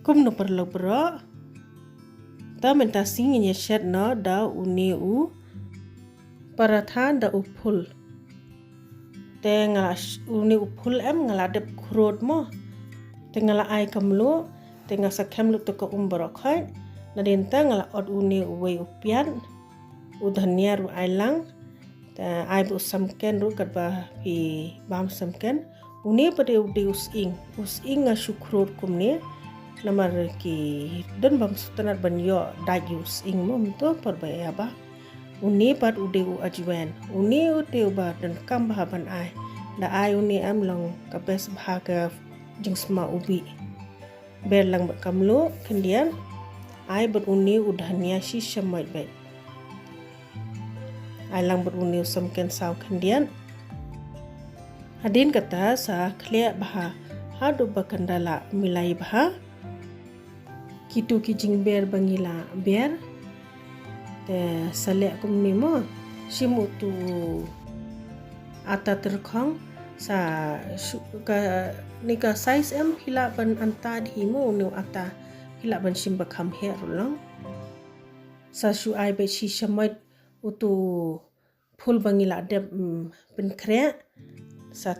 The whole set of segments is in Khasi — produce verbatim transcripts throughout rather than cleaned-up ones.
Kumno paralok baroh. Te mynta sngi ngin ïa shet noh da une u paratha da u phul. Te nga la sh-, une u phul em nga la dep khrot mo. Te nga la ai ka mluh, te nga sa khem lut ka um baroh khoit. Nadien te nga la ot une uwei u piat, u dhania ruh ai lang. Te ai bad u samken ruh katba phi bam samken. Une pat de u dei u sying. U sying nga shu khrot kumne. Namar ki don bym sngewtynnat ban ïoh dait ïa u sying mo mynta por ba ïa ba. Une pat u dei u ajwaiñ. Une u dei uba donkam bha ban ai. Da ai une em long ka best bha ka jingsma u bih. Ber lang bad ka mluh khyndiat. Ai bad une u dhania shi shamoit bad. Ai lang bad une u samken saw khyndiat. Hadien kata sa khleh bha haduh ba kan da la milai bha. Kitu ki jingber ba ngi la ber. Te sa leh kumne mo, shim utu u ata tyrkhong, sa shu-, ka, ne ka size em phi lah ban anta dhi mo une u ata, phi lah ban shim ba kham heh ruh long. Sa shu ai bad shi shamoit utu phul ba ngi la dep, mm, pynkhreh, sa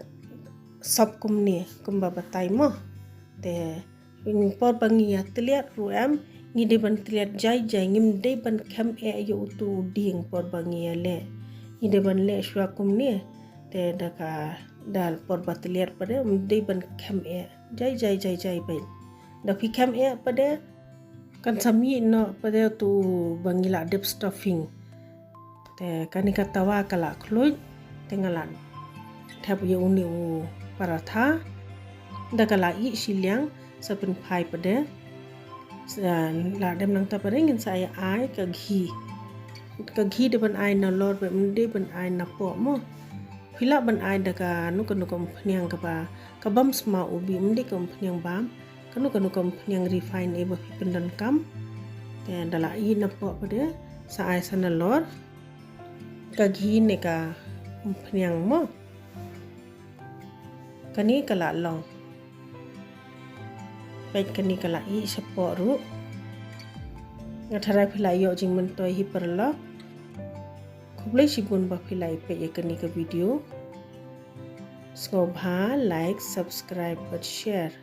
sop kumne kumba batai mo. Te por ba ngi ïa tylliat ruh em, ngi dei ban tylliat jai jai, ngim dei ban khem eh ïa utu u dieng por ba ngi ïa leh. Ngi dei ban leh shuwa kumne. Te da ka, da por ba tylliat pat de ym dei ban khem eh. Jai jai jai jai bad. Da phi khem eh pat de kan sa mih noh pat de utu ba ngi la dep stuffing. Te kane ka tawa ka la khluit, te nga la thep ïa une u paratha. Da ka la ih shiliang sa pynphai pat de. Sa la dem nangta pat de ngin sa ïa ai ka ghee. Ka ghee dei ban ai nalor bad ym dei ban ai napoh mo. Phi lah ban ai da kano kano ka umphniang kaba, ka bym sma u bih, ym dei ka umphniang bam. Kano kano ka umphniang refine eh ba phi pyndonkam. Te da la ih napoh pat de sa ai sa nalor. Ka ghee ne ka umphniang mo. Kane ka la long. Peit kane ka la ih shapoh ruh. Nga tharai phi la ïoh jingmyntoi hi paralok. Khublei shibun ba phi la ïa peit ïa kane ka video. Sngewbha like, subscribe bad share.